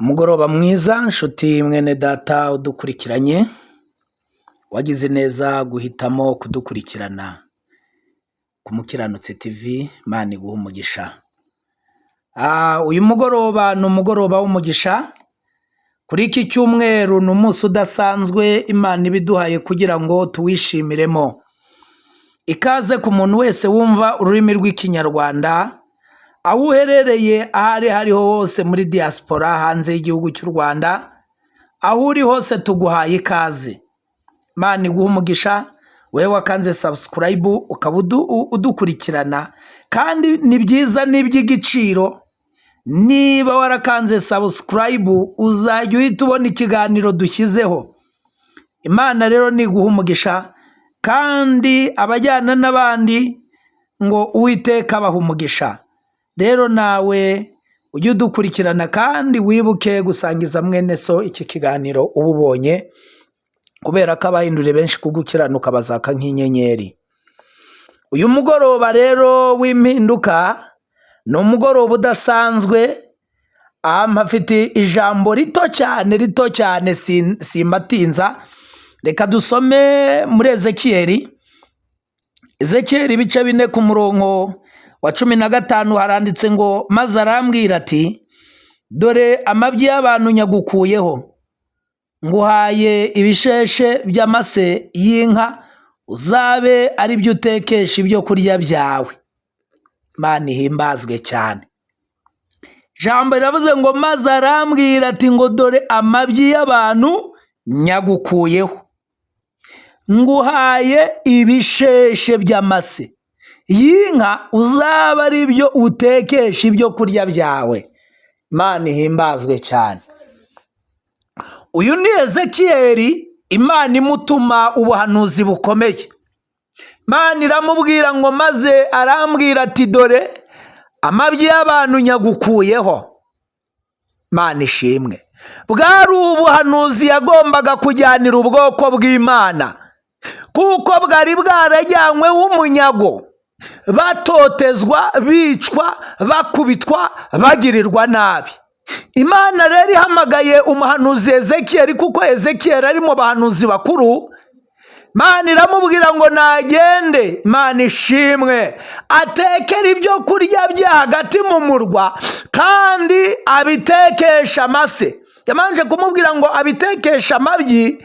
Umugoroba mwiza nshuti mwene data udukurikiranye, wagize neza guhitamo kudukurikirana ku Mukiranutsi TV, Imana iguhe umugisha. Uyu mugoroba ni umugoroba w'umugisha, kuri iki cyumweru ni umunsi udasanzwe Imana iba iduhaye kugira ngo tuwishimiremo. Ikaze ku muntu wese wumva ururimi rw'Ikinyarwanda, aho uherereye aho ari hariho hose muri diaspora hanze y'igihugu cy'u Rwanda, aho uri hose tuguhaye ikaze. Imana iguhe umugisha, wowe wakanze subscribe ukaba udukurikirana, kandi ni byiza ni iby'igiciro, niba warakanze subscribe uzajya uhita ubona ikiganiro dushyizeho. Imana rero niguha umugisha, kandi abajyana n'abandi ngo Uwiteka abaha umugisha. Rero nawe ujye udukurikirana kandi wibuke gusangiza mwene so iki kiganiro uba ubonye, kubera ko abahinduriye benshi kugukiranuka bazaka nk'inyenyeri. Uyu mugoroba rero w'impinduka ni umugoroba udasanzwe, mpafite ijambo rito cyane rito cyane simbatinza, reka dusome muri Ezekiyeli. Ezekiyeli ibice 4 ku murongo wa 15 haranditse ngo maze arambwira ati dore amabyi y'abantu nyagukuyeho, nguhaye ibisheshe by'amase y'inka, uzabe ari byo utekesha ibyo kurya byawe. Imana ihimbazwe cyane. Ijambo riravuze ngo maze arambwira ati ngo dore amabyi y'abantu nyagukuyeho, nguhaye ibisheshe by'amase y'inka, uzaba ari byo utekesha ibyo kurya byawe. Imana ihimbazwe cyane. Uyu ni Ezekiyeli, Imana imutuma ubuhanuzi bukomeye. Imana iramubwira ngo maze arambwira ati dore amabyi y'abantu nyagukuyeho. Imana ishimwe. Bwari ubuhanuzi yagombaga kujyanira ubwoko bw'Imana, kuko bwari bwarajyanyweho umunyago, batotezwa, bicwa, bakubitwa, bagirirwa nabi. Imana rero ihamagaye umuhanuzi Ezekiyeli, kuko Ezekiyeli ari mu bahanuzi bakuru. Imana iramubwira ngo nagende, Imana ishimwe, atekere ibyo kurya bye hagati mu murwa, kandi abitekesha amase. Yabanje kumubwira ngo abitekeshe amabyi,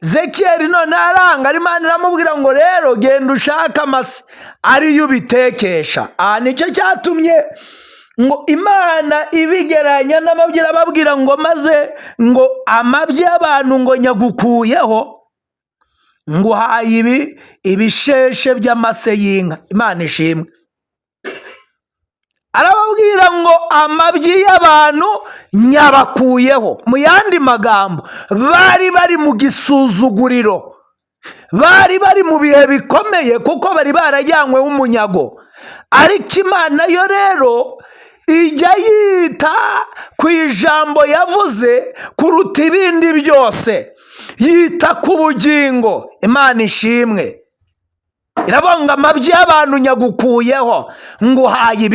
Ezekiyeli none aranga, Imana iramubwira ngo rero genda ushake amase ariyo ubitekesha. Aha nicyo cyatumye ngo Imana ibigeranya n'amabyi, irababwira ngo maze ngo amabyi y'abantu ngo nyagukuyeho, nguhaye ibi ibisheshe by'amase y'inka. Imana ishimwe. Arababwira ngo amabyi y'abantu nyabakuyeho. Mu yandi magambo, bari bari mu gisuzuguriro, bari bari mu bihe bikomeye, kuko bari barajyanyweho umunyago. Ariko Imana yo rero ijya yita ku ijambo yavuze kuruta ibindi byose, yita ku bugingo. Imana ishimwe. Iravuga ngo amabyi y'abantu nyagukuyeho, nguhaye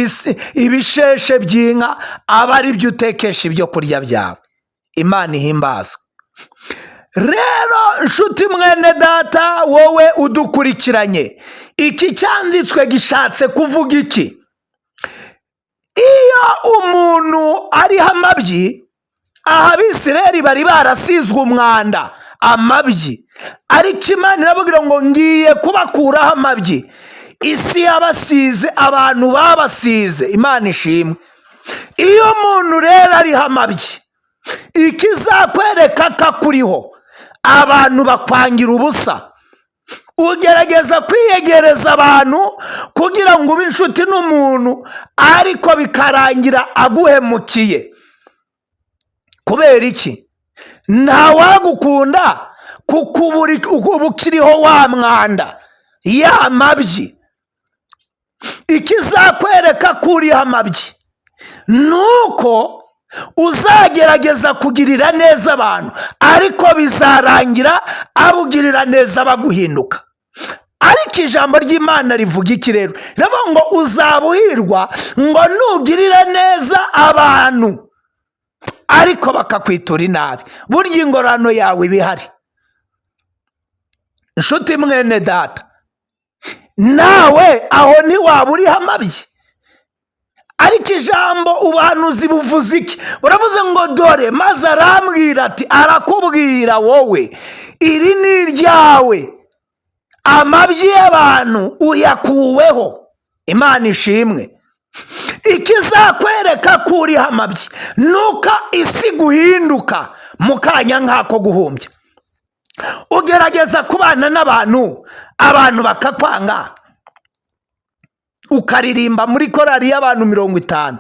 ibisheshe by'inka, aba ari byo utekesha ibyo kurya byawe. Imana ihimbazwe. Rero nshuti mwene data, wowe udukurikiranye, iki cyanditswe gishatse kuvuga iki? Iyo umuntu ariho amabyi, aha Abisirayeli bari barasizwe umwanda, amabyi, ariko Imana irababwira ngo ngiye kubakuraho amabyi. Isi yabasize, abantu babasize. Imana ishimwe. Iyo umuntu rero ariho amabyi, ikizakwereka ko akuriho, abantu bakwangira ubusa. Ugerageza kwiyegereza abantu kugira ngo ube inshuti n'umuntu, ariko bikarangira aguhemukiye. Kubera iki? Ntawagukunda kuko uba ukiriho wa mwanda, ya mabyi. Ikizakwereka ko uriho amabyi ni uko uzagerageza kugirira neza abantu, ariko bizarangira abugirira neza baguhinduka. Ariko ijambo ry'Imana rivuga iki rero? Riravuga ngo uzaba uhirwa ngo nugirira neza abantu. Ariko bakakwitura inabi, burya ingororano yawe iba ihari. Inshuti mwene data, nawe aho ntiwaba uriho amabyi. Ariko ijambo ubuhanuzi buvuze iki? Buravuze ngo dore, maze arambwira ati, arakubwira wowe, iri ni iryawe, amabyi y'abantu uyakuweho. Imana ishimwe. Ikizakwereka ko uriho amabyi nuko isi guhinduka mu kanya nk'ako guhumbya. Ugerageza kubana n'abantu, abantu bakakwanga, ukaririmba muri korari y'abantu 50,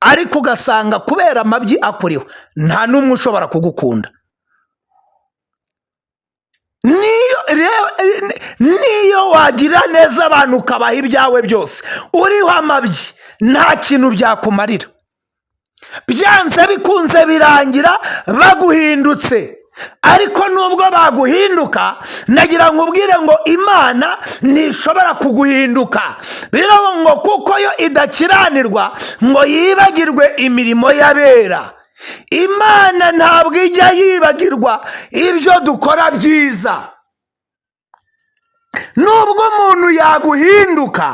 ariko ugasanga kubera amabyi akuriho nta n'umwe ushobora kugukunda. Niyo wagira neza abantu ukabaha ibyawe byose, uriho amabyi nta kintu byakumarira. Byanze bikunze birangira baguhindutse. Ariko nubwo baguhinduka, nagira ngo ubwire ngo Imana ntishobora kuguhinduka. Biravuga ngo kuko yo idakiranirwa ngo yibagirwe imirimo y'abera. Imana ntabwo ijya yibagirwa ibyo dukora byiza. Nubwo umuntu yaguhinduka,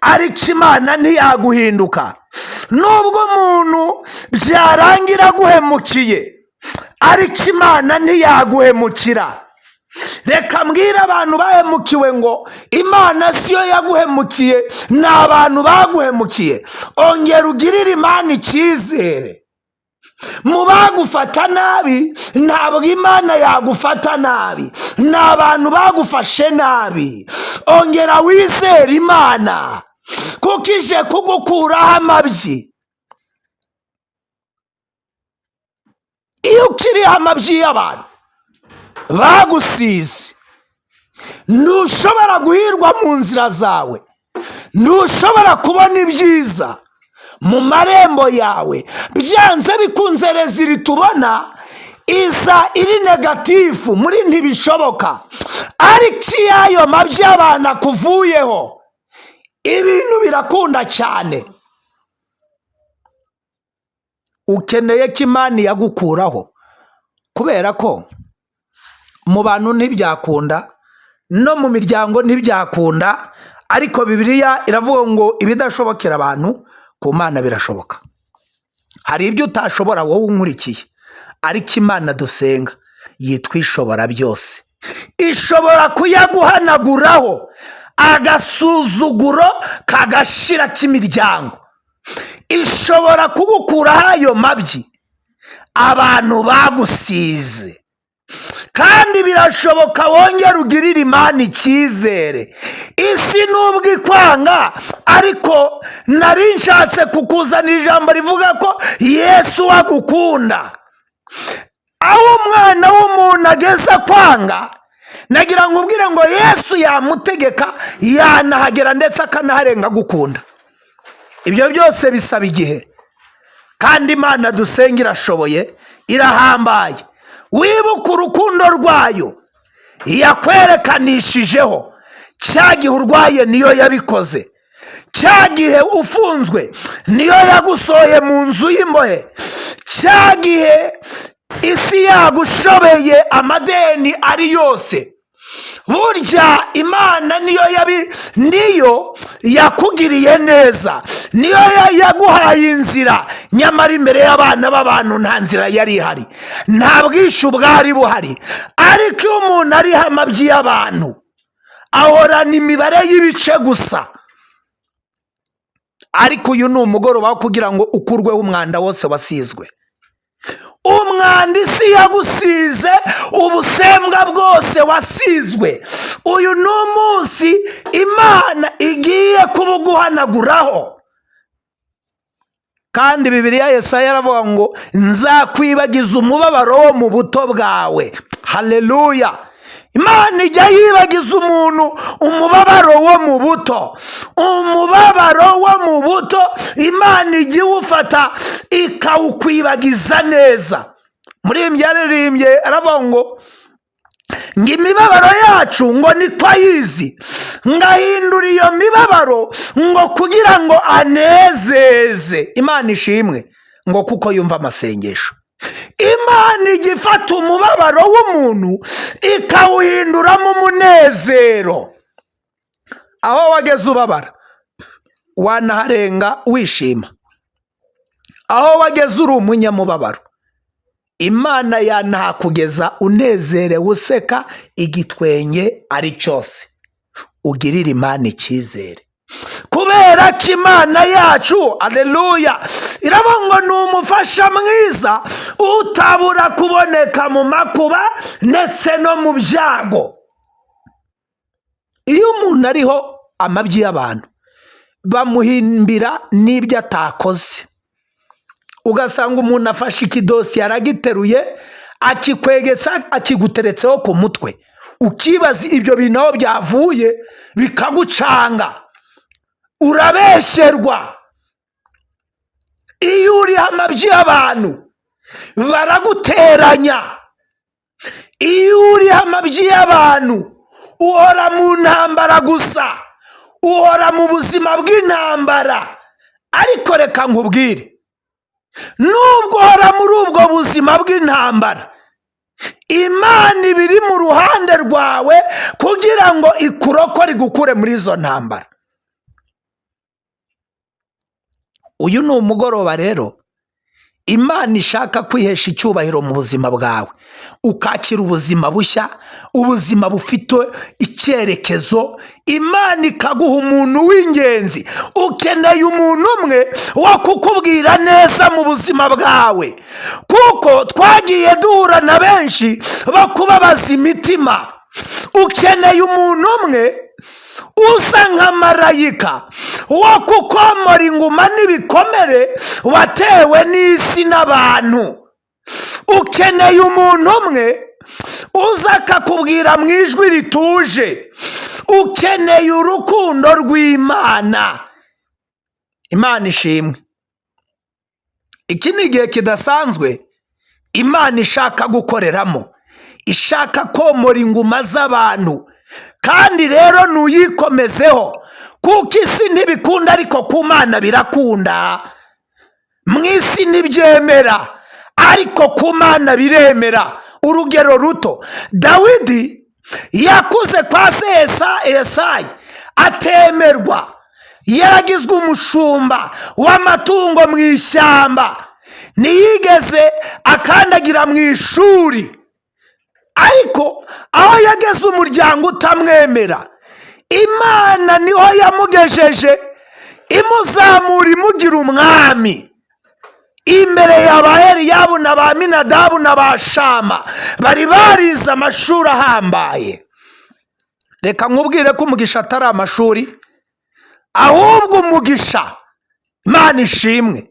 ariko Imana ntiyaguhinduka. Nubwo umuntu byarangira aguhemukiye, ariko Imana ntiyaguhemukira. Reka mbwire abantu bahemukiwe ngo Imana siyo yaguhemukiye, ni abantu baguhemukiye. Ongera ugirire Imana icyizere. Mu bagufata nabi, ntabwo Imana yagufata nabi, ni abantu bagufashe nabi. Ongera wizere Imana kuko ije kugukuraho amabyi. Iyo ukiriho amabyi y'abantu bagusize, ntushobora guhirwa mu nzira zawe, ntushobora kubona ibyiza mu marembo yawe. Byanze bikunze rezili tubona iza iri negatifu muri ntibishoboka, ariko iyo ayo mabyi y'abantu akuvuyeho, ibintu birakunda cyane. Ukeneye ko Imana yagukuraho, kubera ko mu bantu ntibyakunda, no mu miryango ntibyakunda, ariko Bibiliya iravuga ngo ibidashobokera abantu ku Mana birashoboka. Hari ibyo utashobora wowe unkurikiye, ariko Imana dusenga yitwa ishobora byose, ishobora kuyaguhanaguraho agasuzuguro kagashira k'imiryango, ishobora kugukuraho ayo mabyi abantu bagusize. Kandi birashoboka wongere ugirire Imana icyizere. Isi nubwo ikwanga, ariko nari nshatse kukuzanira ijambo rivuga ko Yesu agukunda. Aho umwana w'umuntu ageze kwanga, nagira ngo ubwire ngo Yesu yamutegeka, yanahagera ndetse akanaharenga agukunda. Ibyo byose bisaba igihe, kandi Imana dusenga irashoboye, irahambaye. Wibuke urukundo rwayo yakwerekanishijeho cya gihe urwaye, niyo yabikoze. Cya gihe ufunzwe, niyo yagusohoye mu nzu y'imbohe. Cya gihe isi yagushobeye amadeni ari yose, burya Imana niyo yakugiriye neza, niyo yaguhaye inzira. Nyamara imbere y'abana b'abantu nta nzira yari ihari, nta bwishyu bwari buhari. Ariko iyo umuntu ariho amabyi y'abantu, ahorana imibare y'ibice gusa. Ariko uyu ni umugoroba wo kugira ngo ukurweho umwanda wose wasizwe. Umwanda isi yagusize, ubusembwa bwose wasizwe, uyu ni umunsi Imana igiye kubuguhanaguraho. Kandi Bibiliya Yesaya aravuga ngo nzakwibagiza umubabaro wo mu buto bwawe. Haleluya! Imana ijya yibagiza umuntu umubabaro wo mu buto. Umubabaro wo mu buto Imana ijya iwufata ikawukwibagiza neza. Muri iyi yaririmbye aravuga ngo imibabaro yacu ngo niko ayizi, ngahindura iyo mibabaro ngo kugira ngo anezeze. Imana ishimwe ngo kuko yumva amasengesho. Imana ijya ifata umubabaro w'umuntu ikawuhinduramo umunezero. Aho wageze ubabara wanaharenga wishima. Aho wageze uri umunyamubabaro, Imana yanahakugeza unezerewe, useka, igitwenge ari cyose. Ugirire Imana icyizere, kubera ko Imana yacu, aleluya, iravuga ngo ni umufasha mwiza utabura kuboneka mu makuba ndetse no mu byago. Iyo umuntu ariho amabyi y'abantu bamuhimbira n'ibyo atakoze, ugasanga umuntu afashe ikidosiye aragiteruye, akikwegetsa, akiguteretseho ku mutwe, ukibaza ibyo bintu aho byavuye, bikagucanga, urabesherwa. Iyo uriho amabyi y'abantu baraguteranya. Iyo uriho amabyi y'abantu uhora mu ntambara gusa, uhora mu buzima bw'intambara. Ariko reka nkubwire, nubwo uhora muri ubwo buzima bw'intambara, Imana iba iri mu ruhande rwawe kugira ngo ikurokore, igukure muri izo ntambara. Uyu ni umugoroba rero Imana ishaka kwihesha icyubahiro mu buzima bwawe, ukakira ubuzima bushya, ubuzima bufite icyerekezo. Imana ikaguha umuntu w'ingenzi. Ukeneye umuntu umwe wo kukubwira neza mu buzima bwawe, kuko twagiye duhura na benshi bo kubabaza imitima. Ukeneye umuntu umwe usa nka marayika wo kukomora inguma n'ibikomere watewe n'isi n'abantu. Ukeneye umuntu umwe uza akakubwira mu ijwi rituje. Ukeneye urukundo rw'Imana. Imana ishimwe. Iki ni igihe kidasanzwe Imana ishaka gukoreramo, ishaka komora inguma z'abantu. Kandi rero ntuyikomezeho, kuko isi ntibikunda, ariko ku Mana birakunda. Mu isi ntibyemera, ariko ku Mana biremera. Urugero ruto, Dawidi yakuze kwa se Yesayi atemerwa, yaragizwe umushumba w'amatungo mu ishyamba, ntiyigeze akandagira mu ishuri. Ariko aho yageze umuryango utamwemera, Imana niho yamugejeje, imuzamura, imugira umwami imbere ya ba Eliyabu na ba Minadabu na ba Shama bari barize amashuri ahambaye. Reka nkubwire ko umugisha atari amashuri, ahubwo umugisha, Imana ishimwe,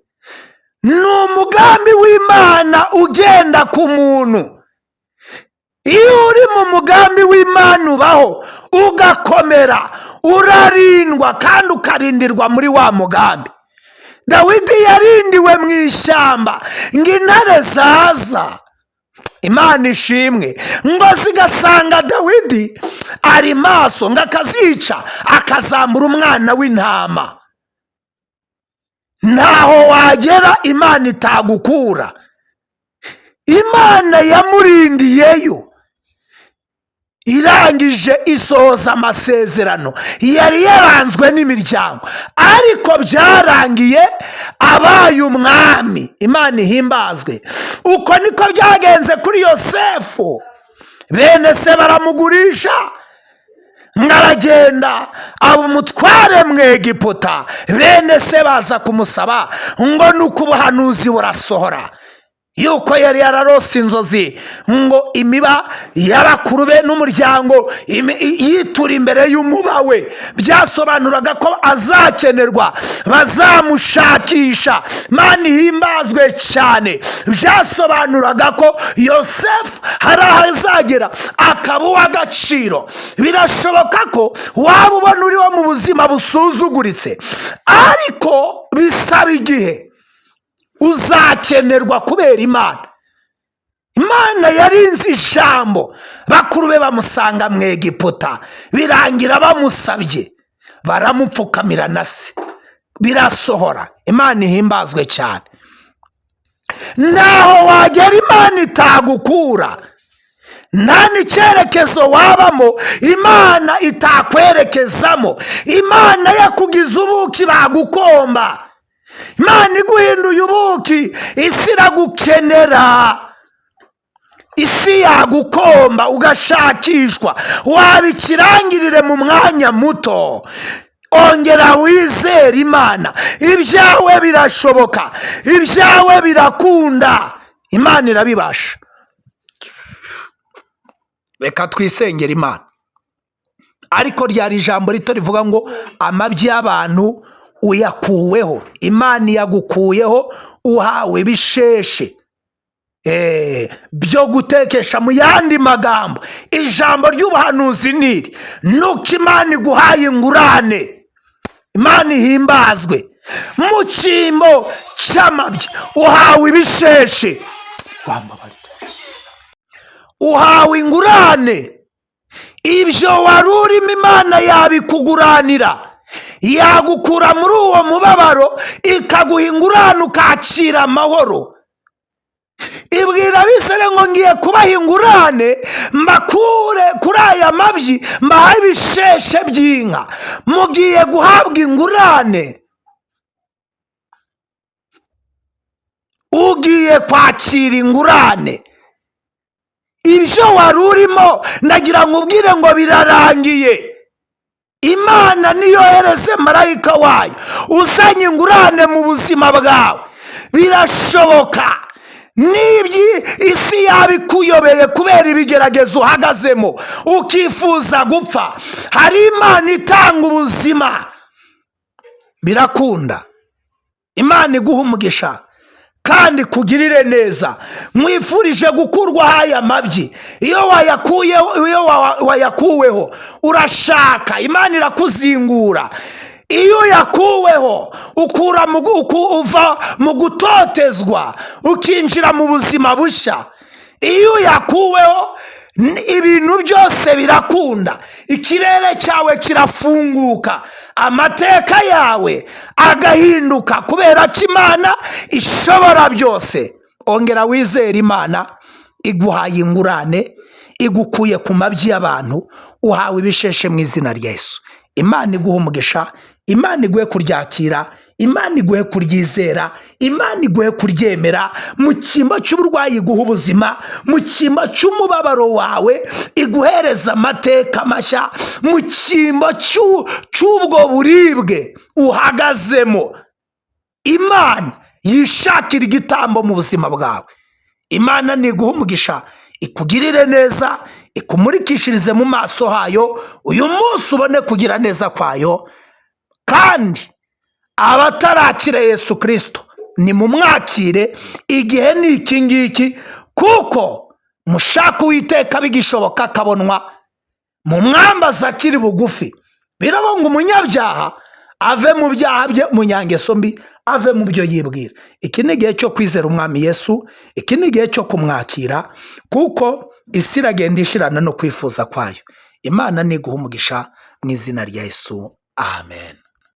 ni umugambi w'Imana ugenda ku muntu. Iyo uri mu mugambi w'Imana ubaho ugakomera, urarindwa kandi ukarindirwa muri wa mugambi. Dawidi yarindiwe mu ishyamba ngo intare zaza, Imana ishimwe, ngo zigasanga Dawidi ari maso, ngo akazica, akazamura umwana w'intama. Ntaho wagera Imana itagukura. Imana yamurindiyeyo, irangije isohoza amasezerano yari yaranzwe n'imiryango, ariko byarangiye abaye umwami. Imana ihimbazwe. Uko niko byagenze kuri Yosefu. Bene se baramugurisha, ngo aragenda aba umutware mu Egiputa. Bene se baza kumusaba ngo nuko ubuhanuzi burasohora, yuko yari yararose inzozi ngo imiba y'abakuru be n'umuryango yitura imbere y'umuba we. Byasobanuraga ko azakenerwa, bazamushakisha. Imana ihimbazwe cyane. Byasobanuraga ko Yosefu hari aho azagera akaba uw'agaciro. Birashoboka ko waba ubona uriho mu buzima busuzuguritse, ariko bisaba igihe uzakenerwa kubera Imana. Imana yarinze ijambo, bakuru be bamusanga mu Egiputa, birangira bamusabye, baramupfukamira na se, birasohora. Imana ihimbazwe cyane. Ntaho wagera Imana itagukura, nta n'icyerekezo wabamo Imana itakwerekezamo. Imana yakugize ubuki bagukomba, Imana iguhinduye ubuki, isi iragukenera, isi yagukomba ugashakishwa, waba ikirangirire mu mwanya muto. Ongera wizere Imana, ibyawe birashoboka, ibyawe birakunda, Imana irabibasha. Reka twisengere Imana. Ariko ryari ijambo rito rivuga ngo amabyi y'abantu uyakuweho, Imana iyagukuyeho, uhawe ibisheshe byo gutekesha. Mu yandi magambo, ijambo ry'ubuhanuzi niri nuko Imana iguhaye ingurane. Imana ihimbazwe. Mu cyimbo cy'amabyi uhawe ibisheshe, wambabarira, uhawe ingurane. Ibyo wari urimo Imana yabikuguranira, yagukura muri uwo mubabaro ikaguha ingurane, ukakira amahoro. Ibwira Abisirayeli ngo ngiye kubaha ingurane, mbakure kuri aya mabyi, mbahe ibisheshe by'inka. Mugiye guhabwa ingurane, ugiye kwakira ingurane. Ibyo wari urimo ndagira ngo ubwire ngo birarangiye. Imana niyohereze marayika wayo uzanye ingurane mu buzima bwawe. Birashoboka. N'ibyi isi yaba ikuyobeye kubera ibigeragezo uhagazemo ukifuza gupfa, hari Imana itanga ubuzima, birakunda. Imana iguha umugisha kandi kugirire neza. Mwifurije gukurwaho aya mabyi. Iyo wayakuyeho, iyo wayakuweho urashaka, Imana irakuzingura. Iyo uyakuweho ukura mu gu-, uku-, uva mu gutotezwa ukinjira mu buzima bushya. Iyo uyakuweho ibintu byose birakunda, ikirere cyawe kirafunguka, amateka yawe agahinduka, kubera ko Imana ishobora byose. Ongera wizere Imana iguhaye ingurane, igukuye ku mabyi y'abantu, uhawe ibisheshe mu izina rya Yesu. Imana iguhe umugisha, Imana iguhe kuryakira, Imana iguhe kuryizera, Imana iguhe kuryemera. Mu cyimbo cy'uburwayi iguhe ubuzima, mu cyimbo cy'umubabaro wawe iguhereza amateka mashya, mu cyimbo cy'ubwo buribwe uhagazemo Imana yishakira igitambo mu buzima bwawe. Imana niguhe umugisha, ikugirire neza, ikumurikishirize mu maso hayo, uyu munsi ubone kugira neza kwayo. Kandi abatarakira Yesu Kristo nimumwakire, igihe ni iki ngiki, kuko mushaka Uwiteka bigishoboka akabonwa, mumwambaza akiri bugufi. Birabonga umunyabyaha ave mu byaha bye, umunyangeso mbi ave mu byo yibwira. Iki ni igihe cyo kwizera Umwami Yesu, iki ni igihe cyo kumwakira, kuko isi iragenda ishirana no kwifuza kwayo. Imana niguhe umugisha mu izina rya Yesu, amen.